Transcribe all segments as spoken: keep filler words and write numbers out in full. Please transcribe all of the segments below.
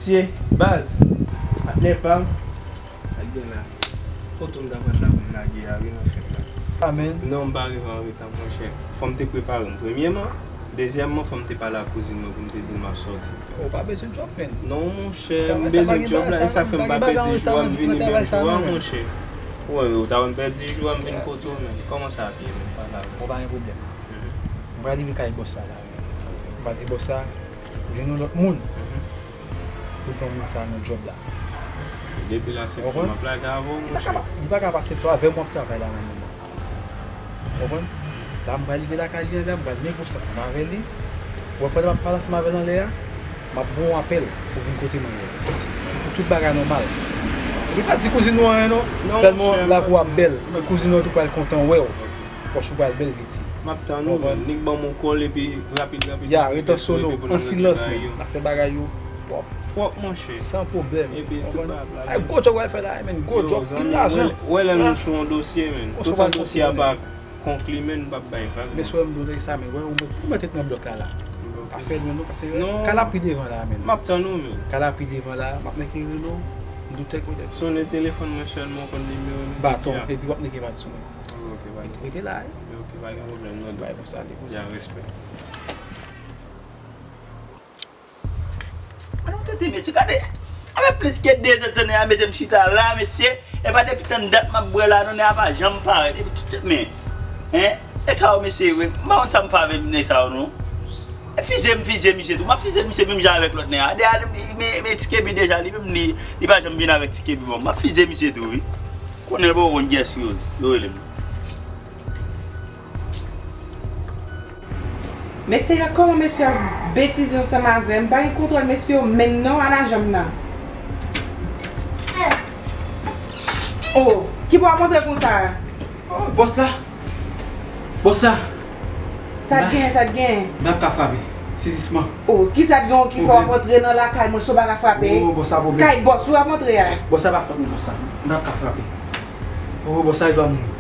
Mesye, baz, patnè pa m, sa k gen la? Foto m ta pran la pou m lage a wi nan fèt la. Amen. Non, m pa rive an reta, monchè. Fò m te prepare m premyèman. Dezyèmman, fò m te pale ak kouzin mwen pou m te di l m ap sòti. Ou pa bezwen djòb, menn. Non, monchè, m bezwen djòb la, e sa fè m pa pèdi jou a, m vini menm jou a, monchè. Ou ta wè m pèdi jou a, m vin kote w menm. Kòman sa ap ye menm? Pale avè m. Ou pa gen pwoblèm. M pral rive kay bòs sa la. M pral di bòs sa, jwenn yon lòt moun pou l pran moun sa nan djòb la. Depi la, se pou m ap lage avè w, monchè. Li pa ka pase twa vè mwa ap travay la nan moman. Ou konprann? La, m pral rive lakay li anlè a, m pral negosye ansanm avè li. Ou wè, pandan m ap pale ansanm avè l anlè a, m ap ba w yon apèl pou vin kote m anlè a. Pou tout bagay nòmal. Li pa di kouzin nou anyen, non. Sèlman lavi w ap bèl. Kouzin nou an tou pral kontan wè w. Pòch ou pral bèl vit. M ap tann ou, men. Nik ban m yon kòl epi rapid, rapid, rapid, rete solo, an silans, men. N ap fè bagay yo pwòp. Pwòp, monchè. San pwoblèm. Epi tout bagay ap lage. Ay, gwo djòb w al fè la, men. Gwo djob, pil lajan. Wè lè nou sou yon dosye, men. Toutan dosye a pa konkli, men, nou p ap bay vag. Men sou m di w sa, men. Wè, ou met, ou met tèt nan blòk la, la. Pa fè lwen, non, paske kay la pi devan la, men. M ap tann ou, men. Kay la pi devan la, m ap menm rele w, m doute kote. Sonnen telefòn mwen sèlman, ou konn nimewo m. Baton, epi w ap nèke bat sou mwen. Ok, pa gen. Rete la, wi. Ok, pa gen pwoblèm, non. Bay konsa, li konsa. Ya, respè. An nou tete, mesye, gade. Avèk plis ke de zè tan nèg a mete m chita la, mesye. E pa depi tann dat m ap bwè la, non, nèg a pa janm parèt. Epi tout, men, en, nèg sa yo, mesye, wi. M pa konn sa m fè avèk nèg sa yo, non. E fize m fize misye tou. M ap fize misye menm jan avèk lòt nèg a. Dèyè, men, men Ti Kebi deja, li menm, li, li pa janm vin avèk Ti Kebi, bon. M ap fize misye tou, wi. Konnen l poko konn kiyès yo, yo rele m. Mesye, gad kòman mesye ap betize ansanm avè m. M pa gen kontwòl mesye yo menm non, ala janm nan. Oh, ki bò w ap antre konsa a? Oh, bòs la. Bòs la. Sa t genyen, sa t genyen? M ap ka frape. Sezisman. Oh, kisa t genyen ki fè w ap antre nan lakay mwen san w pa ka frape? Oh, bòs la, pwoblèm. Kay bòs ou ap antre a? Bòs la pa frape, bòs la. M ap ka frape. Oh, bòs la, li dwa mouri.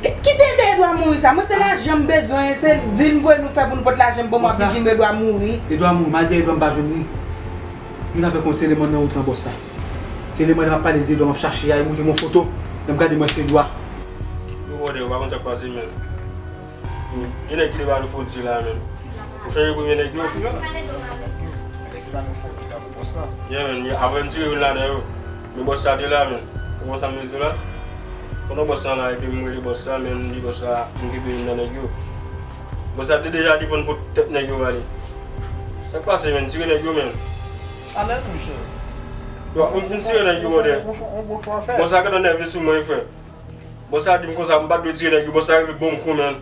Ki, ki tenten Edwa mouri sa? Mwen se lajan m bezwen, se di m voye nou fè pou nou pot lajan m ban mwen, epi di m Edwa mouri. Edwa mouri, malgre Edwa m pa jwenn li. Moun avèk yon ti eleman nan wout lan bòs la. Ti eleman m ap pale de Edwa m ap chache a, li montre m yon foto. Lè m gade mwen se Edwa. Yo, brother, ou pa konn sa k pase, men. Gen nèg ki te ba nou fo di la, men. Ou chanje premye nèg yo? Nèg ki ba nou fo di la pou bòs la. Yeah, men, apre m tire youn ladan yo. Men bòs la te la, men. Ou konn sa m vle di w la? Pandan bòs la la, epi m rele bòs la, men m di bòs la, m kenbe youn nan nèg yo. Bòs la te deja di fò n pot tèt nèg yo ale. Sa k pase, men? Tire nèg yo, men. Alèz, monchè. Yo, fò m fin tire nèg yo, brother. Bòs la gentan nève sou mwen, frè. Bòs la di m konsa, m pa t dwe tire nèg yo. Bòs la rive ban m kou, men.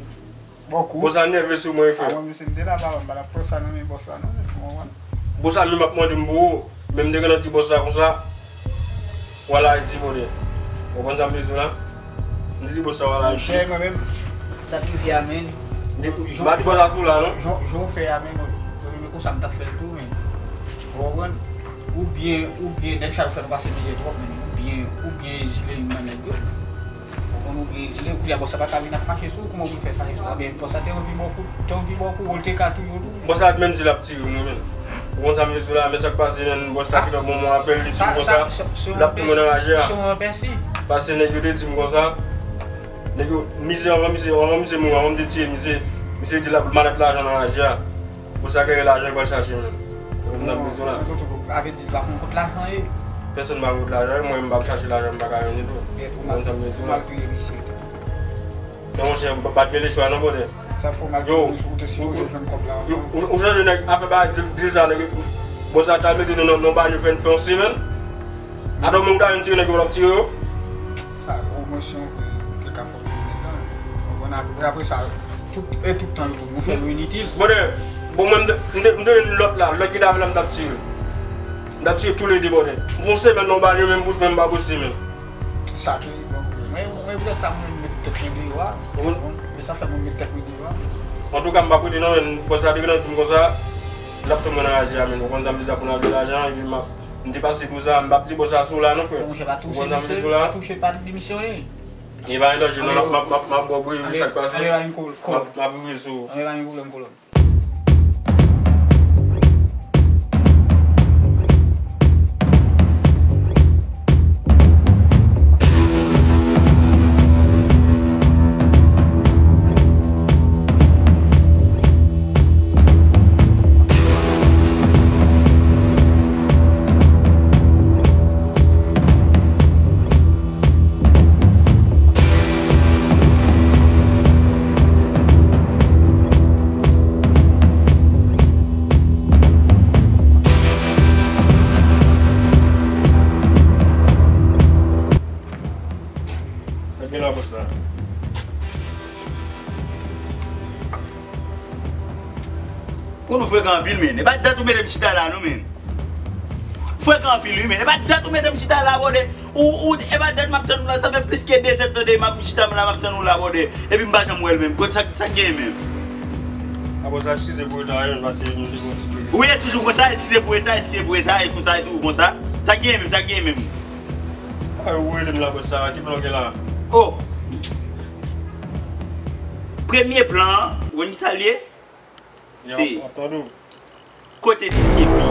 Bon kou. Bòs la nève sou mwen, frè. A, mwen menm si m te la, pa, m pa t ap pran sa nan men bòs la, non, men, ou konprann? Bòs la menm ap mande m pou ou, men m te gentan di bòs la konsa, w al Ayiti, brother. Ou konprann sa m vle di w la? M te di bòs la w al Ayiti. Monchè, mwen menm, sa k rive a, men, m pa di bòs la sou la, non. Jan, jan w fè a, men, mwen, mwen menm konsa m t ap fè l tou, men. Ou konprann? Oubyen, oubyen, nèg sa yo fè nou pase mizè twòp, men, oubyen, oubyen ezile youn nan nèg yo. Ou konn oubyen egzile, kounye a bòs la pa ka vin ap fache sou ou, kòman ou vin fè fache sou ou? Ebyen, bòs la te anvi ba w kou, te anvi ba w kou, ou te ka touye w tou. Bòs la menm di l ap tire m, wi, men. Ou konn sa m vle di w la, men sa k pase, men bòs la gentan ban mwen apèl, li di m konsa, l ap touye mwen nan raje a. Se yon apèsi. Paske nèg yo te di m konsa, nèg yo, mizè, anvan mizè, anvan mizè mouri, anvan m te tiye mizè, mizè te la, malad lajan nan raje a. Pou sa, gen lajan li pral chache menm. Ou konprann sa m bezwen la? Ou konn tout, avè di, pa konn kot lajan ye. Pèsonn pa konn kot lajan ye, mwen menm m p ap chache lajan, m pa ka jwenn li tou. Ou konprann sa m bezwen la? Ou mal touye misye tou. Non, monchè, m pa t gen lechwa non, brother. Sa fò mal touye misye, ou te sipoze jwenn kòb la. Yo, ou, ou chanje nèg, afè bagay dil, dil sa, nèg, bòs la t al mete nou nan, nan banyo fè, fè yon semèn. Atò, men ou ta jwenn tire nèg yo, w ap tire yo. Sa, omwen si yon ke ka fòk li nèg la. Ou konn apre, apre sa, tout, e tout tan yo tou, nou fè nou initil. Bon, de, bon, mwen, m te, m te, m te jwenn lòt la, lòt ki t avè l la, m t ap tire l. M t ap tire toulede, bòdè. M fè yon semèn nan yon banyo, menm bouch mwen, m pa bouche, men. Sa te, bon, mwen, mwen, poutèt sa, mwen met tèt mwen deyò a. Bon, men sa fè mwen met tèt mwen deyò a. Antouka, m p ap rete non, men bòs la te gentan di m konsa, l ap touye mwen nan raje a, men ou konn sa m di sa pou n al fè lajan, epi m ap M te pase pou sa, m p ap di bòs la sou la non, frè. Bon, monchè, pa touche misye, pa touche, pa di misye anyen. E pa gen danje non, m ap, m ap, m ap, m ap ba w bri, wi, sa k pase. M ap, m ap vire sou ou. Anben, pa gen pwoblèm, kolòn. Konn ou frekan anpil, men. E pa dat ou mete m chita la, non, men. Frekan anpil, wi, men. E pa dat ou mete m chita la, brother. Ou, ou, e pa dat m ap tann ou la. Sa fè plis ke de zè tande m ap chita la, m ap tann ou la, brother. Epi m pa janm wè l, menm. Kot sa, sa k genyen, menm? A bon, sa, eskize pou reta, wi, men, pase m te gon ti plis. Ou ye toujou konsa, eskize pou reta, eskize pou reta, e konsa, e toujou konsa. Sa k genyen, menm, sa k genyen, menm? A, ou rele m la, bòs, sa, ki plan w gen la? Oh! Premye plan an, ou konn sa l ye? Se kote Ti Kebi.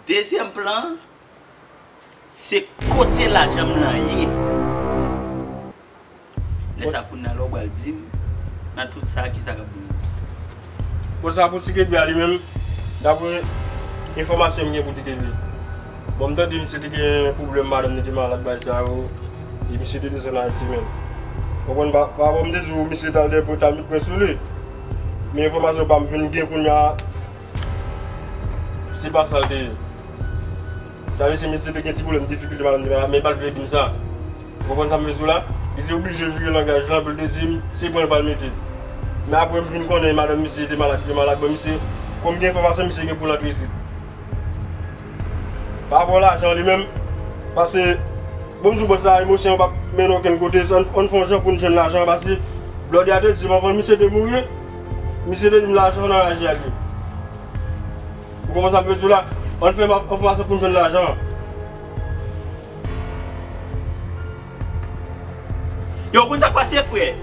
Dezyèm plan, se kote lajan m nan ye. Lè sa kounye a la, ou pral di m, nan tout sa, kisa k ap vini. Bon, sa pou Ti Kebi a li menm, dapre enfòmasyon m gen pou Ti Kebi. Bon, m tande misye te gen pwoblèm, madanm li te malad, bagay sa yo, e misye te desann Ayiti menm. Ou konprann, pa, pa bon, m te di w, misye t al dèyè pòt al met men sou li. Men enfòmasyon pa m vin gen kounye a, se pa sa l te ye. Sa vle di, misye te gen ti pwoblèm, difikilte, madanm li malad, men li pa t vle di m sa. Ou konprann sa m vle di w la? Li te oblije vire langaj lan pou l te di m se pwen l pral mete. Men apre m vin konnen madanm misye te malad, li te malad, bon, misye, kòm gen enfòmasyon, misye gen pou l antre isit. Pa rapò lajan li menm, paske, bon, m di w, bòs, sa emosyon yo p ap mennen okenn kote, ann, ann fè yon jan pou n jwenn lajan, paske Blòdè a te di m anvan misye te mouri, misye te di m lajan nan raje a li ye. Ou konprann sa m vle di w la? Ann fè enfòmasyon pou n jwenn lajan an. Yo, ou konn sa k pase, frè?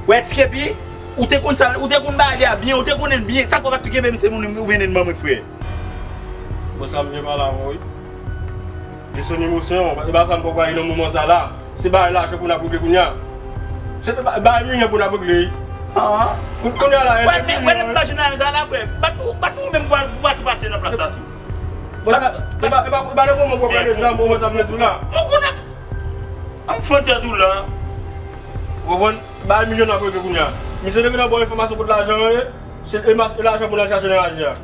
Wè, Ti Kebi, ou te konn sa, ou te konn bagay li a byen, ou te konnen l byen. Sa k fè w pa t kenbe misye moun ou mennen ban mwen, frè? Bon, sa m byen pale avè w, wi. Li se yon emosyon, e pa sa m poko ale nan moman sa la. Se bagay lajan pou n ap regle kounye a. Se ba-, bagay milyon pou n ap regle, wi. Kou-, kounye a la, wè, men, wè, lè m mache nan sa la, frè. Bat ou, bat ou menm pou, pou bat ou pase nan plas la tou. Bon, sa, e pa, e pa, e pa le moman pou w pale zam, bon, sa m di w la. Mwen konnen. An m fè tèt ou la. Ou konprann? Bay milyon nan kote kounye a. Misye te gentan ba w enfòmasyon kot lajan an ye. Se e mas-, e lajan pou n al chache nan raje a.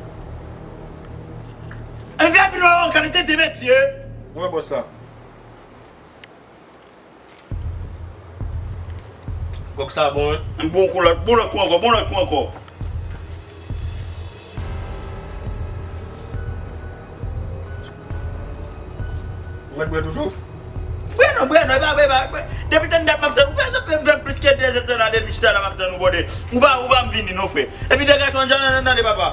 An fè pino kalite de mesye. Ou wè bòs la. Kòk sa bon, wi. Bon kou lòt, bon lòt kou ankò, bon lòt kou ankò. Ou mèt bwè toujou? Bwè non, bwè non, e pa, e pa, depi tann dat m ap tann ou, frè, sa fè m fè plis ke de zè tan la depi chita la m ap tann ou, brother. Ou pa, ou pa m vini non, frè. Epi de gason, jan nan, nan, nan, de papa.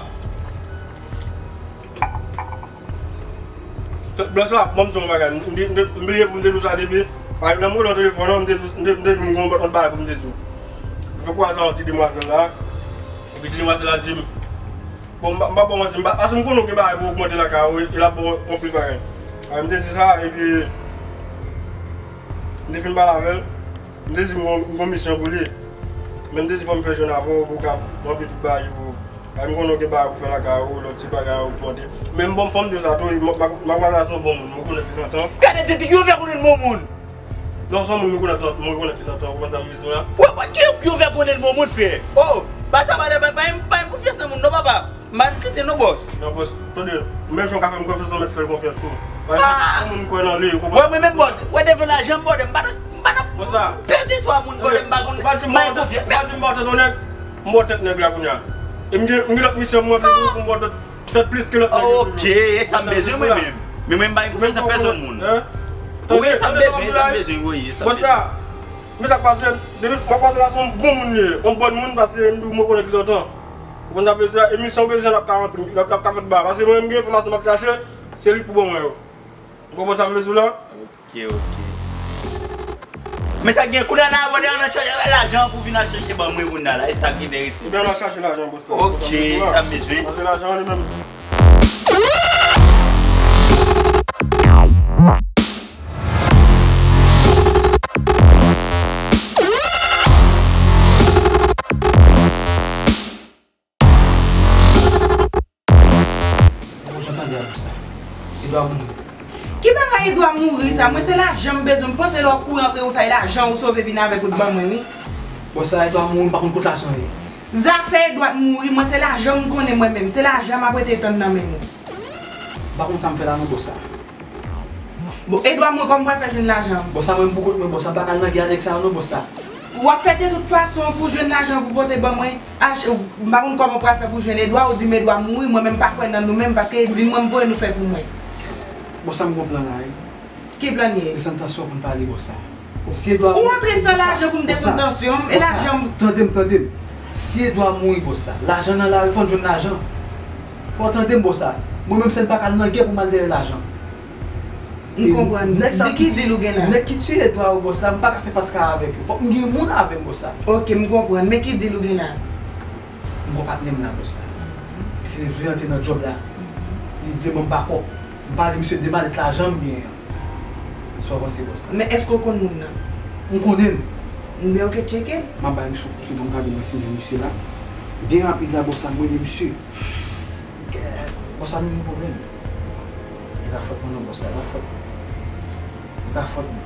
Blan sa, ban m di w yon bagay. M, m, m, m bliye pou m te di w sa depi. Nan m rele w telefòn nan, m te, m te, m te di w m gen yon lòt bagay pou m te di w. M fè kwaze yon ti demwazèl la. Epi ti demwazèl la di m, bon, m pa, m pa ba w manti, m pa, paske m konnen w gen bagay pou ogmante lakay ou, e l ap ba w anpil bagay. A, m te di sa, epi m te fin pale avè l. M te di m gon, m gon misyon pou li. Men m te di fò m fè jwenn avè w pou w ka ranpli tout bagay yo pou ou. Ay, m konnen w gen bagay pou fè lakay ou, lòt ti bagay a ogmante. Men m bon, fò m di w sa tou, m, m, m ap wè sa se yon bon moun, m rekonèt li lontan. Gade tèt li, ki yo fè konnen l bon moun? Non, se yon moun m rekonèt lontan, m rekonèt li lontan, ou konprann sa m bezwen an? Wè, ki, ki yo fè konnen l bon moun, frè? Oh, ba sa, ba, ba, ba, ba, konfyans nan moun, non, papa. M pa kite non, bòs. Non, bòs, tande, menm jan w ka fè m konfyans, ou mèt fè l konfyans tou. Paske se yon moun m kwè nan li, ou konprann? Wè, mwen menm, bòs, wè, devan lajan m, bòs, m pa nan, m pa nan pèse swa moun, bòs, m pa konn, m pa gen konfyans. Ou pa di m ba w tèt onèt, m ba w tèt nèg la kounye a. E m gen, m gen lòt misyon pou m ranpli pou, pou m ba w tèt, tèt plis ke lòt nèg yo toujou. Ok, e sa m bezwen, mwen menm. Men mwen, m pa gen konfyans nan pèsonn moun. Wi, e sa m bezwen, e sa m bezwen, wi, e sa m bezwen. Bòs la, men sa k pase, depi m ap pase la, se yon bon moun li ye, yon bòn moun, paske m di w, m rekonèt li lontan. Ou konn sa m vle di w la, e misyon w bezwen l ap ka ranpli, l ap, l ap ka fèt ba. Paske mwen menm gen enfòmasyon m ap chache, se li k pou ban mwen yo. Ou konprann sa m vle di w la? Ok, ok. Men sa gen kounye a la, brother, ann al chache lajan pou vin al chache ban mwen kounye a la, e sa k enterese m. Ebyen, ann al chache lajan, bòs la. Ok, sa m bezwen. Paske lajan an li menm. Bon, jan tande a konsa. Edwa mouri. Ki bagay Edwa mouri sa? Mwen se lajan m bezwen. M panse lè w kouri antre konsa, e lajan ou sove vin avèk ou t ban mwen, wi. Bon, sa Edwa mouri, m pa konn kot lajan ye. Zafè Edwa mouri, mwen se lajan m konnen mwen menm. Se lajan m ap rete tann nan men ou. M pa konn sa m fè la non, bòs la. Bon, Edwa mouri, kòman m pral fè jwenn lajan? Bòs la, mwen m pou kont mwen, bòs la, m pa ka al nan gè a nèg sa yo non, bòs la. W ap fè de tout fason pou jwenn lajan pou pote ban mwen. Ach, m pa konn kòman w pral fè pou jwenn Edwa, ou di m Edwa mouri, mwen menm m pa kwè nan nou menm, paske di m mwen m voye nou fè pou mwen. Bon, sa m gon plan la, wi. Ki plan ye? Desann tansyon pou n pale, bòs la. Si Edwa mouri, bòs la. Ou antre san lajan pou m desann tansyon m, e lajan m. Tande m, tande m. Si Edwa mouri, bòs la, lajan nan lari, fò n jwenn lajan. Fò w tande m, bòs la. Mwen menm, sèl m pa ka al nan gè pou m al dèyè lajan. M konprann. Di ki dil ou gen la? Nèg ki tiye Edwa yo, bòs la, m pa ka fè fas kare avèk yo. Fòk m gen moun avè m, bòs la. Ok, m konprann. Men ki dil ou gen la? M gon patnè m la, bòs la. Misye vle antre nan djòb la. Li vle ban m bakòp. M pale misye de malèt lajan m genyen an. Sa w panse, bòs la? Men èske w konn moun nan? M konnen l. Ebyen, ok, tcheke l. M ap bay misye yon kout fil pou m gade mwen si m jwenn misye la. Byen rapid la, bòs la, m rele misye. Bòs la, nou gen pwoblèm. E pa fòt mwen non, bòs la, e pa fòt mwen. E pa fòt mwen.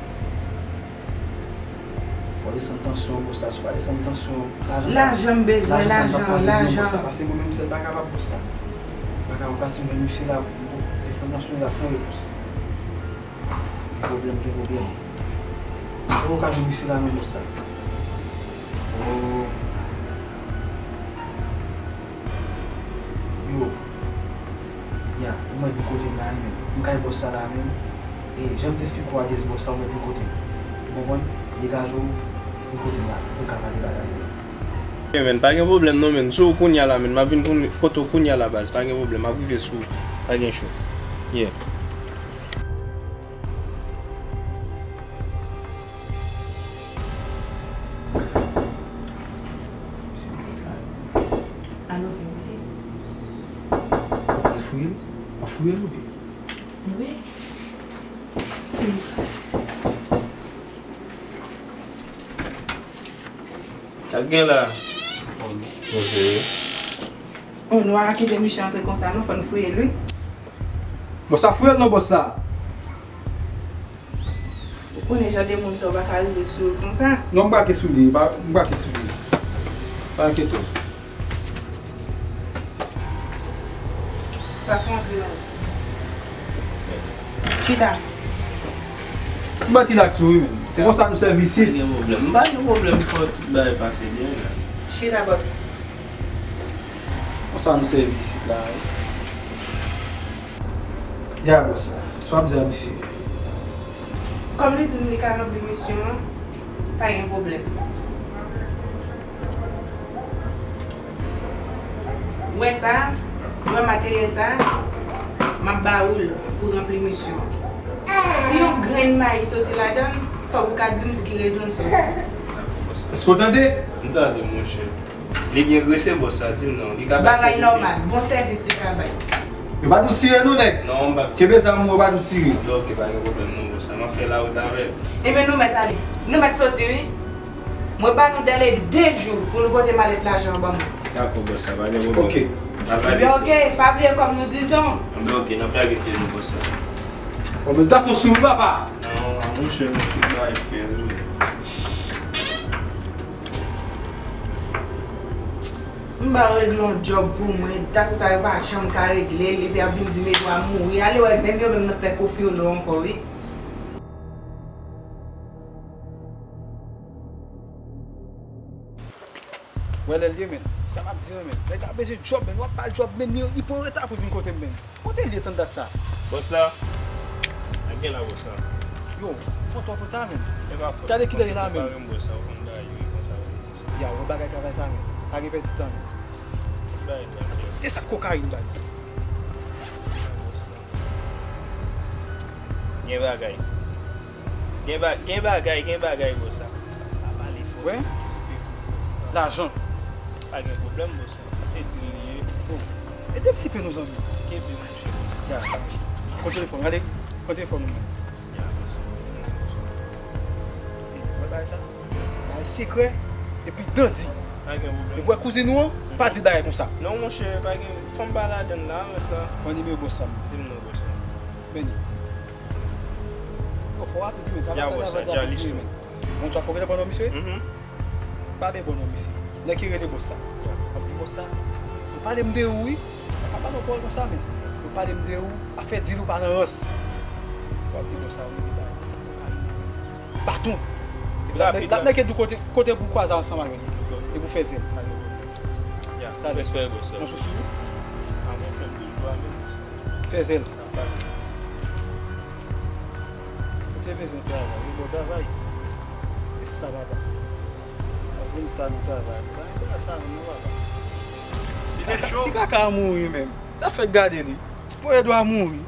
Fò w desann tansyon w, bòs la. Si w pa desann tansyon w, lajan sa. Lajan m bezwen, lajan, lajan. Bòs la, pase mwen menm sèl pa kapab, bòs la. M pa kapab pase mwen misye la, telefòn nan sone la san repons. Gen pwoblèm, gen pwoblèm. Mwen pa ka jwenn misye la non, bòs la. Oh. Yo. Ya, ou mèt vin kote m la wi menm. M kay bòs sa la menm. E jan m te esplike w a, yes, bòs sa, ou mèt vin kote m. Ou konprann? Degaje w, vin kote m la pou n ka pale bagay yo. Ok, menn, pa gen pwoblèm non, menn. Sou ou kounya la, menn. M ap vin kote w kounya la, baz. Pa gen pwoblèm. M ap rive sou ou. Pa gen cho. Yeah. Alo, vin kote. W ap fouye l? W ap fouye l oubyen? Wi. Sa k gen la? Mwen serye. Oh, nou pa ka kite misye antre konsa non, fò n fouye l wi. Bòs la, fouye l non, bòs la. Ou konnen jan de moun sa yo pa ka rive sou yo konsa. Non, m brake sou li, m brake sou li. Pa enkyete w. Pase yon antre la. Chita. M pa t rilaks wi menm. Se konsa nou sèvi isit. Pa gen pwoblèm. M pa gen pwoblèm, fò tout bagay pase byen la. Chita, bòs. Konsa nou sèvi isit la wi. Ya bòs la, sa w ap di a misye? Kòm li di m li ka ranpli misyon an, pa gen pwoblèm. Ou wè sa? Ou wè materyèl sa? M ap ba ou l pou ranpli misyon an. Si yon grenn mayi soti ladan l, fòk ou ka di m pou ki rezon l soti. Èske w tande? M tande, monchè. Li byen grese bòs sa, di m non, li ka bay sèvis byen. Bagay nòmal, bon sèvis li ka bay. Yo pa t ou tire nou nèg. Non, m pa t tire. Kenbe zam ou, yo pa t ou tire. Anben ok, pa gen pwoblèm non bòs sa, m ap fè lawout avè l. Ebyen nou mèt ale, nou mèt soti wi. Mwen ba nou dèle de jou pou nou pote malèt lajan an ban mwen. Dakò bòs sa, pa gen pwoblèm. Ok. N ap lage. Ebyen ok, pa bliye kòb nou dizon. Anben ok, n ap lage pye nou bòs sa. Bon, men gason sou wi papa. Non, monchè, men tout bagay fè wi. M ba yo regle yon djòb pou mwen, dat sa yo pa janm ka regle l, epi y ap vin di m Edwa mouri. Ale wè, menm yo menm nan fè kofyolo ankò wi. Wè lè l ye menn, sa m ap di an menn, nèg la bezwen djòb menn, w ap ba l djòb menn, li pran reta pou l vin kote m menn. Kote l ye tann dat sa? Bòs la, sa k gen la bòs la? Yo, pran twòp reta menn. Gade kilè l ye la menn. Ya, wè bagay travay sa menn. Pa gen pèdi tan menn. Te sak kokayin baz. Gen bagay. Gen ba, gen bagay, gen bagay bòs la. Pa pale fò. Wè? Lajan. Pa gen pwoblèm bòs la. Se dil li ye. Bon. Ede m sipe non zanmi. Kenbe monchè. Ya, pa gen cho. Pran telefòn, gade. Pran telefòn ou menm. Ya, bòs la. Ey, wè bagay sa? Bagay sekrè, epi dandi. Pa gen pwoblèm. Epi wè kouzin ou an, pa di bagay konsa. Non monchè, pa gen, fò m pa ladann la, mèt la. Pran nimewo bòs sa menm. Di m non bòs la. Benny. Yo, fò w rapid wi, men. Travay sa, travay rapid wi, men. Bon, sa fò w gentan pran non misye? Pa byen pran non misye. Nèg ki rele bòs la. W ap di bòs la, yo pale m de ou wi. Yo pa pale w pawòl konsa, men. Yo pale m de ou, afè dil ou pa nan rans. W ap di bòs la, wi, li bay de sak kokayin. Baton. L ap mete, l ap mete dou kote, kote pou kwaze ansanm avè l. E pou fè zèl. Talè. Respè, bòs. Mwen sou sou. A mwen fè m toujou ale. Fè zèl. Ou te bezwen travay, ou bon travay. E sa papa. Ou vin ta nan travay. Bagay sa menm non papa. Si kaka, si kaka a mouri menm. Sa fèk gade li. Pou Edwa mouri.